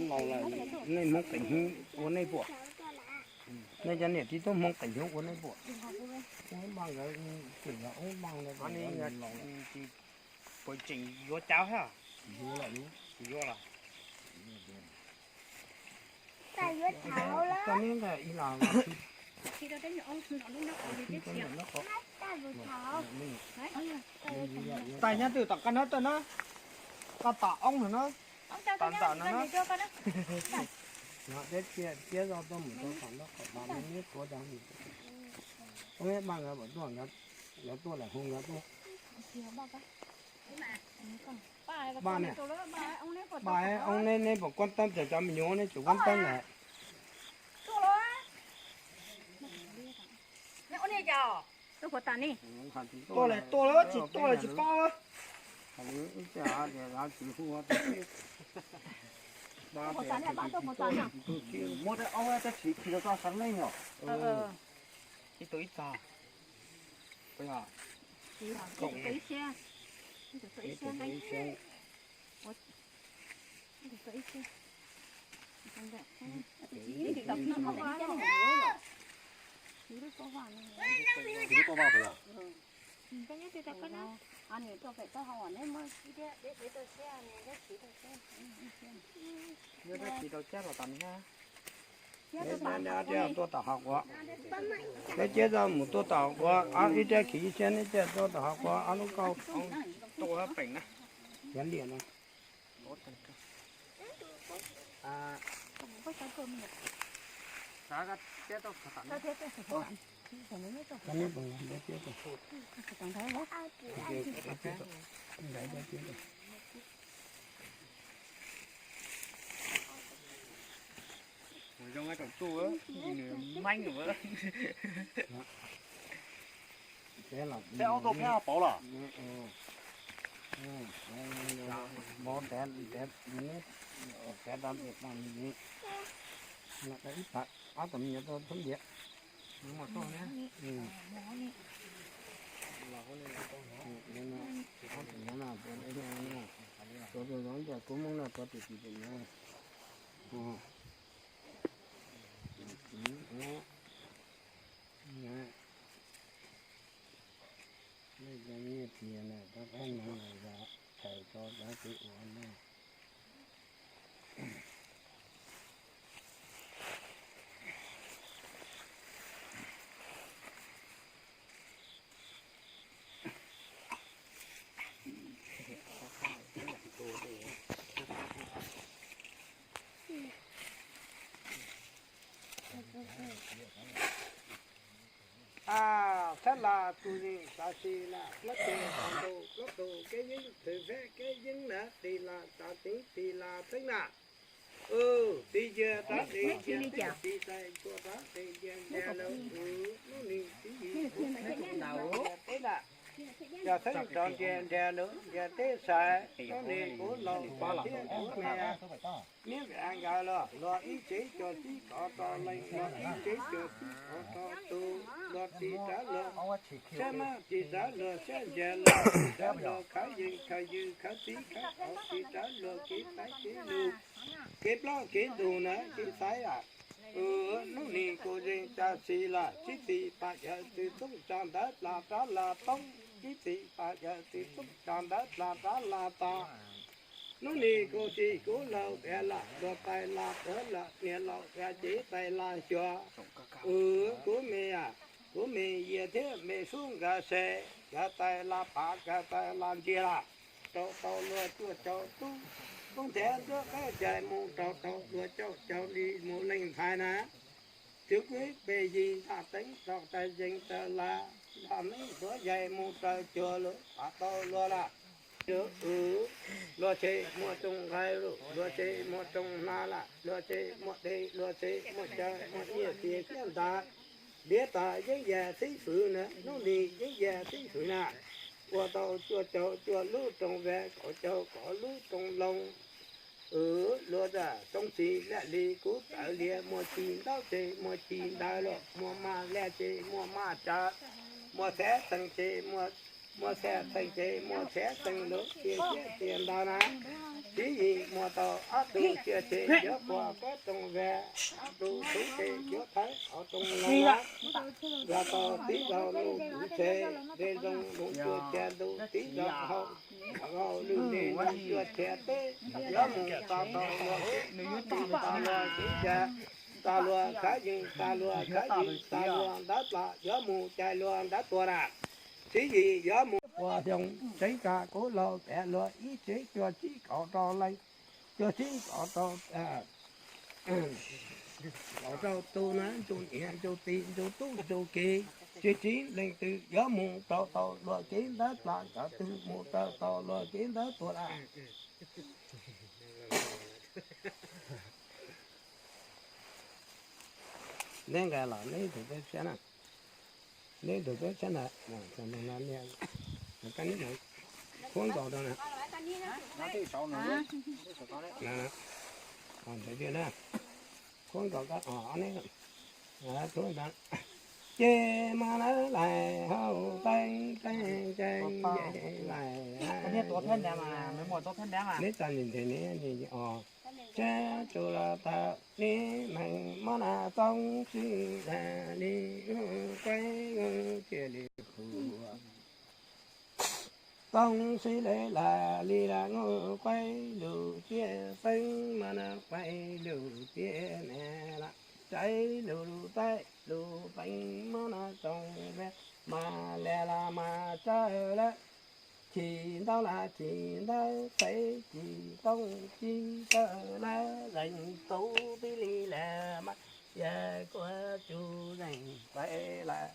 Laus lawm, nej Hmoob qeem hnyuv ua nej puas? Nej cov niam txiv tub Hmoob qeem hnyuv ua nej puas? Ub, npaj nkawd, ub, npaj, puas tseem yuav cawv thiab? Yuav lawm, yuav lawm. Tais nyob twg tom qab nab tawm na, qab tom oob no na, tom ntawm no na. Npaj nkawd, nkawd tuaj lawm hu nkawd tuaj. Npaj ne, npaj oob ne, neb puas kuab teeb, cov me nyuam neb tsum kuab teeb lawm. Tuaj lawm, tuaj lawm, tsis tuaj lawm tsis paub. Muab rau ob tab sis khi rau toj sab leej os. Ib tug ib txog. Neb tuaj tom hav quav, neb cia li mus tuaj tom hav quav, ob ib rab khiv ib siab, neb cia li tuaj tom hav quav ob lub kauj. Cov liam no. Zoo tsoom tsuj, meeb. Peb ob tug peb ho pauv los? Ob tug me nyuam tau thoob ntiav. Kuv Hmoob no, nej nyiaj tiag na, rov qab no los yog thaum tso dab tsi ua no. Ab, thab las tus nis xav si las, plaub tes xav ntaus, plaub tus keb yeeb, thwm feb keb yeeb na, tis las xav tseeb, tis las theeb na. Tis cia rab tes cia teb, tis tais tua rab tes cia ntiag lawm. Hnub nim tib yim kuv cia teb na, yog theeb rov ntiag ntiag lawm ntiag teb xaiv, hnub nim kuv laus ntiag teb kuv me. Miab vim nkawd los luag ib tsev cuag tib qhov rau leej, luag ib tsev cuag tib qhov rau tus, luag tis rab luag siab mab, tis rab luag siab ntiag lawm, tis rab luag khav yees khav ywg khav txib khav qhov, tis rab luag kev xaiv kev lug, kev plaub kev ntug na kev xaiv lawm. Hnub nim kuv yeej tsa xis las, tsib txim pam yawm txwv txoob tsa ntawv plas rab las toob, tsib txim pam yawm txwv txoob tsa ntawv plas rab las tas. Hnub nim kuv tsis kuv laug tiag las, luag tais las pawv las, niag laus tiag ces tais las xyuas. Kuv me, kuv me yias thiab me sub nkawd se, nkawd tais las pav nkawd tais las ntsiag las, rau tau luag cuaj caum tub, tub ntiav nruab qab cai mus rau tau luag caum caum li mus leej ntxhais na. Txwv kuv pes yig ntaj teeb rau tais yees taw las, ntaj neeb duav yaig mus raws cuag lawm pav tau luag las. Luag se muaj tsoom nqaij lawm, luag se muaj tsoom hnav las, luag se muaj dej, luag se muaj cawv, muaj nyiaj txiag thiab ntag. Ntiav tas yeeb yam xib fwv na, hnub nim yeeb yam xib fwv na, ua tau cuaj caum cuaj lub rooj vag, kaum caum kaum lub rooj loog. Luag tas tsoom txiv laj li kuv txawv lias, muaj ci ntaub ces muaj ci ntawv lawm, muaj maj laj ces muaj maj tsav, muaj xav teeg ces muaj Muaj txheej txheem ces muaj txheej txheem lub tiaj siab tiaj ntau na. Tsib yim muaj tau ob tug tsiaj ces yuav puas kab rooj vag, ob tug tub ces yuav thawb qhov rooj loo na. Los tau tib zaug ntuj kuv txhe, ze zoo ntuj cua txhia ntuj tib zaug hau, hau lwj ze zoo cua txhia teb, yuav mus txog tau luag kev, txog luag kev ca, txog luag khav yees, txog luag khav yees, txog luag ntab plam, yuav mus cais luag ntab tuag na. Tsib yim yuav mus puas xyoo, tseev tsa kuv laug pem luag ib tsev cuaj tsib kaum rau leej, cuaj tsib kaum rau, kaum rau tus na, ntsuj niam ntsuj txiv ntsuj tub ntsuj kiv, tsib tsib leej twg yuav mus rau tau luag kev ntab plam, cov twg mus rau tau luag kev ntab tuag lawm. Neb nqa los neb tus peb tshiab na, neb tus peb tshiab na, khuab nkaus rau na, ntawd tiag na, khuab nkaus koj ob neb, khuab nkaus. Ces mas lawv lais hauv teeb teeb ces ces lais, neb txom nyem nthe ne, os, tsab tsuj los tau neb meem mob na, txob sib lam li quaib cia li hu. Txob sib le lam li lam quaib lug tiaj peeb mas na, quaib lug tiaj ne lam, quaib lug taib lug peeb mob na, tsoom ve mas le lam mas tsawg lawm. Chim ntau lam chim ntau, txheeb chim tooj chim kawg lawm, zeeg tub tib li lawm mas, yawg kuj tsuj zeeg quaib lawm.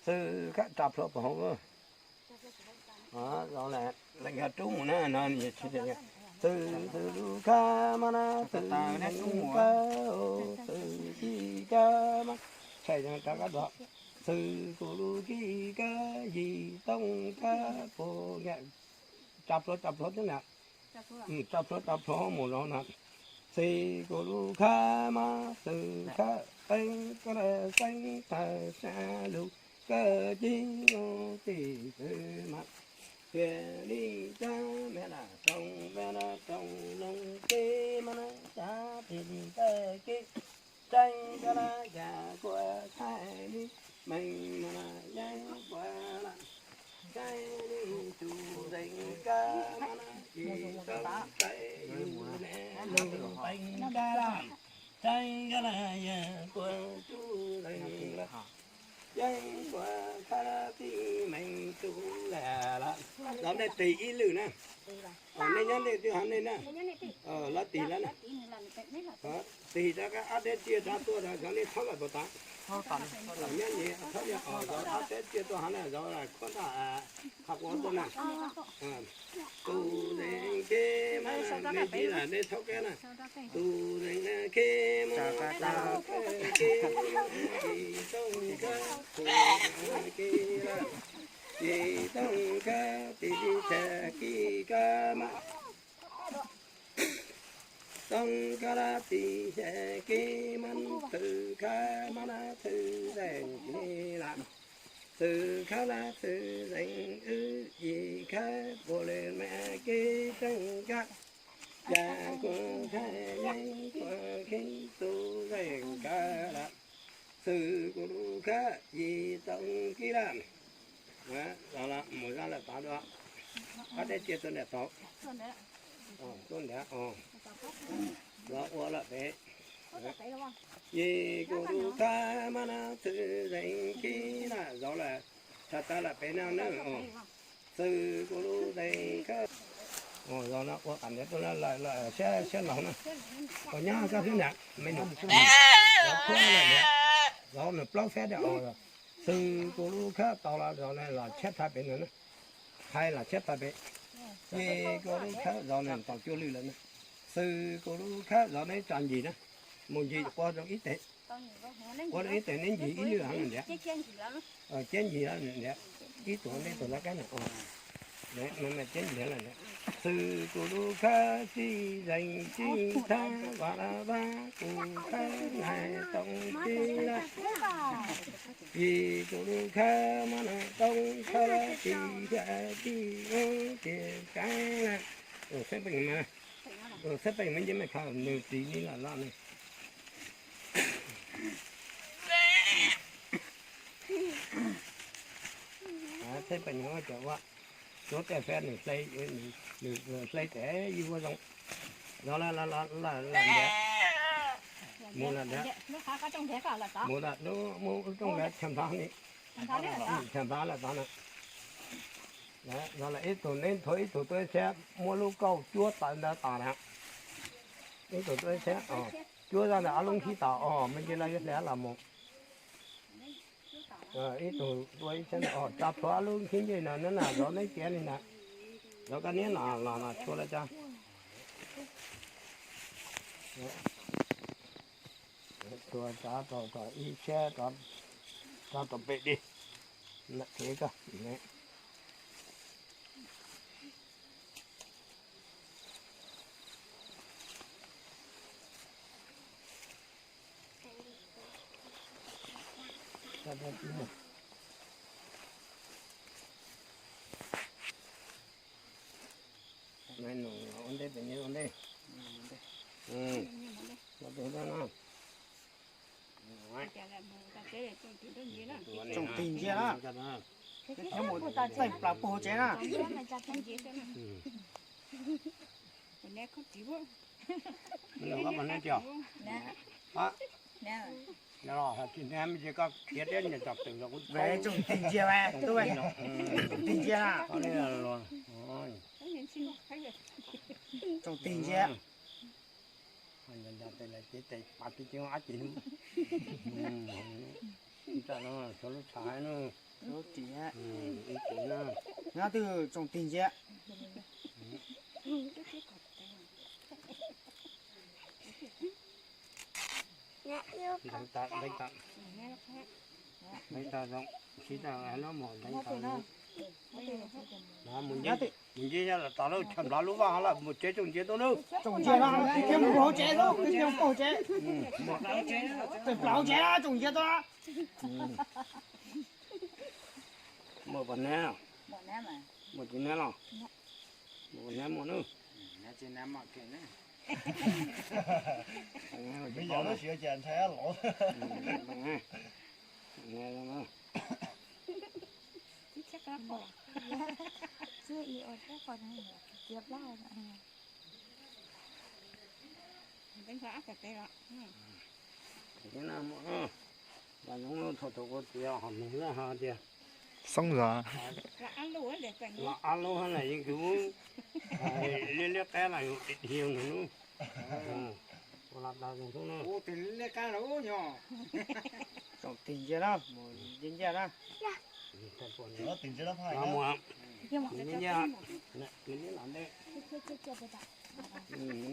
Xwb khab tsa plhuav puas hauv. Leej yog rub mus na no, xwb xwb lub khab mas na, xwb zeeg kawg, xwb ci kawg mas, tshais zeeg rov qab dua, xwb kuv lub ci kawg, yim tooj kawg puas nkaum, tsa plhuav tsa plhuav xwb na. Tsa plhuav tsa plhuav mus los na, xwb kuv lub khab mas, xwb khab teeb kawg lawm, teeb tawg sab lug kawg ci, tim xwb mas, tiag li tsab me lam roos ve na, roos loo kev mas na, tsab tim li kawg kev, tseeb kawg lawm, yawg kuj txhais li meej mas na, yeej kuj lam txhais li, tsuj zeeg kawg mas na, yim tooj kawg yim le lug peeb kawg lawm, tseeb kawg lawm, yawg kuj tsuj zeeg lawm, yeej kuj khab tib meej tsuj lawm lawm. Los nej tig ib lwm na. Nej nyob nej twb hov nej na. Lawv tig lawm na. Tig rov qab ob deb tsiaj rov tuaj rau cov nej txhob lawm puas tas. Nyob nis txhob yog zov ob deb tsiaj tuaj hov na, zov khuab ntaj qhov quav tuaj na. Tsuj zeeg kev mas na, nej tig lawm nej txhob qab na. Tsuj zeeg kev mas na, tsuj zeeg kev mas na, yim tooj kawg, tsuj zeeg kev lawm, yim tooj kawg, tim li txhais kev kawg mas, tooj kawg lawm, tim txhais kev mas, xwb khab mas na, xwb zeeg kev lawm, xwb khab lawm, xwb zeeg wb, yim khab puas le mas kev tseeb kawg, yawg kuj txhais yeeb kuj kev tsuj zeeg kawg lawm, xwb kuv lub khab yim tooj kev lawm. Los mus zaj lawm tod dua, ob deb tsiaj tuaj nram tod, tuaj nram, los ua lawm pem, yim kuv lub khab mas na, xwb zeeg kev lawm, zov lawm, tshaj tawg lawm pem no na. Xwb kuv lub zeeg kawg, zov no ua qam ntiav tuaj lawm, siab laug na, ua nyob koj xwb ntag me nus, zov khuab lawm ntiav, zov nws plaub feb dab os. Xwb kuv lub khab tau los zov los tshiab thaij pem no na, thaij los tshiab thaij pem, yim kuv lub khab zov nws tau cuaj lwm lawm na. Xwb kuv lub khab zov neb tso ncig na, mus ncig qua zoo ib teg, qua zoo ib teg neb ncig ib lwm heev ntiav, ciab ncig ntiav, ib tug neb tug lawv kab na. Xwb tus lub khawb tsis zeeg tsis thab, vam la vaj tus khawb nais too tsis lawm. Vim tus lub khawb mas nais too khawb tsis xyaw tsis ub ces kav na. Xab peem mas, xab peem mas nce mas khaws nws txiv li los los ne. Xab peem cov ua cuab tej fab nws hlais, nws hlais tes yus ua zoo. Los lawm, los lawm, mus lawm, mus lawm, mus rooj lawm, chaw nplog ni, chaw nplog lawm tod na. Los lawm, ib tug neb nthuav ib tug tuaj ib sab, muab lub kauj cuab tawm ntawd tas na. Ib tug tuaj ib sab, cuab zaj ntawd ob lub nkhib tas os, me ntsis los yuav hle los mus. Ib tug tuaj ib sab, tsa plhuav ob lub nkhib ncej no na, zov neb tiav li na. Zov koj niab no los no tshua lawm cas. Tshua tsa rau kom ib sab, tsa rau pem li. Nam kev koj. Ua ntej pem, ua ntej. Los tus no. Tsoom tig ntsia na. Nyob mus txaij plaws puag hauv tsev na. Tsis nab me ntsis koj khiav thiab nyias cov twm los kuv tsoom tig ntsia, tsoom tig ntsia na. Tsoom tig ntsia. Ces tes pas tis cev ab ces ntawm no xyov lub tshav no. Nyob twg tsoom tig ntsia. Nteev tas, nteev tas, nteev tas zoo, sib tas los mus nteev tas. Mus nce, mus nce los tas lawm, chaw nplog lub vaj ho lawm, mus tsev tsoom ntsia tuaj nawb. Tsoom ntsia no, mus hauv tsev, mus hauv tsev. Tseem plaws hauv tsev, tsoom ntsia tuaj. Muaj pos nab, muaj tsis nab los, muaj pos nab muaj nawb. Xoob zog. Los ab lub hab na yeej kws liab liab qab los yus dhia nws lub. Ua los tau zoo thub na. Tsoom tig ntsia na, mus ncaj ncaj na. Mus ncaj ncaj, mus ncaj los ntej, mus ncaj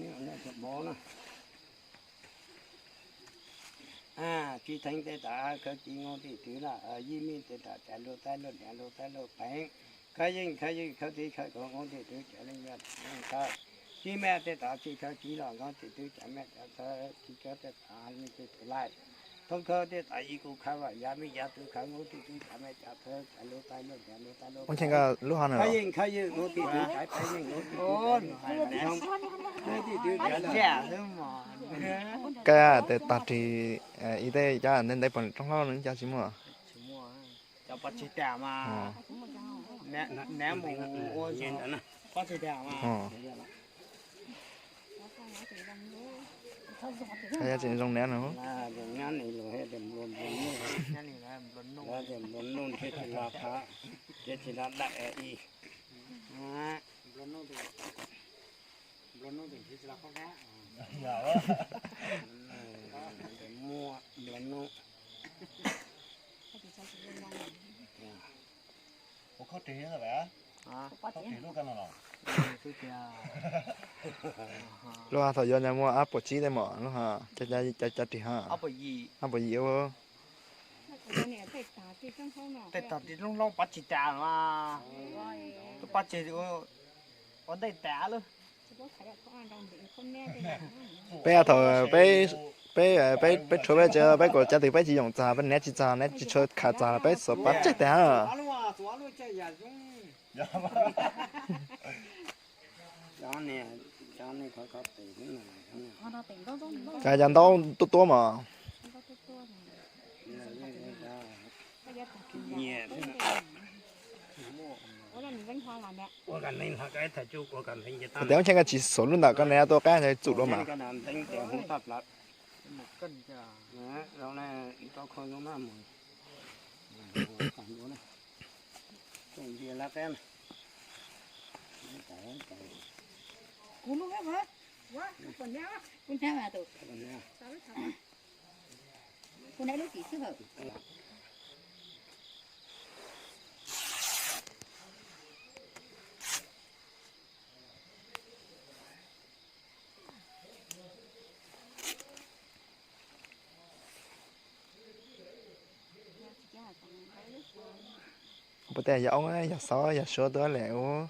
los ntej txog bov na. Tsis theej tej tas khawv txiv nkoos tim twv los, yij mej tej tas cas luj taib luj hniav luj taib luj peev. Khawv yeej khawv yeej khawv txiv khawv nkoos nkoos tim twv cas leej yog khawv. Tsis mej tej tas tsis khawv txiv los nkoos tim twv cas mej cas khawv txiv khawv tej tas mej tej tus laij. Thoob khawv tej tas yij kuj khawv vam yav mej yav twv khawv nkoos tim twv cas mej cas khawv cas luj taib luj hniav luj taib luj peev. Khawv yeej khawv yeej nkoos tim twv cas peev yeej nkoos tim twv cas nkoos tim twv cas. Kab tes tag rig ib teb cab ntev ntev pom roob hlaub no cas tsis muaj. Cov pov tseg tas mas, nab mus ua pov tseg tas mas. Yog tseem zoo nab no. Nab ni los tias nplua nuj, nab tias nplua nuj thiab tsis los qhav, thiab tsis los dawm i. Muaj nplua nuj. Lub hav thaum yuav nyob muaj ab puas tsib tej mom lub hav, cov rig ha, ab puas yim. Tej tag ris loob hlob pov tseg tas mas, tus pov tseg ua ntej tas lawm. Peb thaum peb, peb, peb, peb tshuav peb tsev, peb kuj cav twg peb tsis yoom txog, peb neb tsis txog, neb tsis tshua khav txog, peb xuas pov tseg tas. Cov, cov ntaub tuab tuab mas. Tes ua cheej koj tsis xuas lub ntawm koj neb tuaj qab txum dua mas. Kuv lub, kuv lub tim xwb hawm. Puas tias yog oob yog xauv yog suav tuaj lem ub.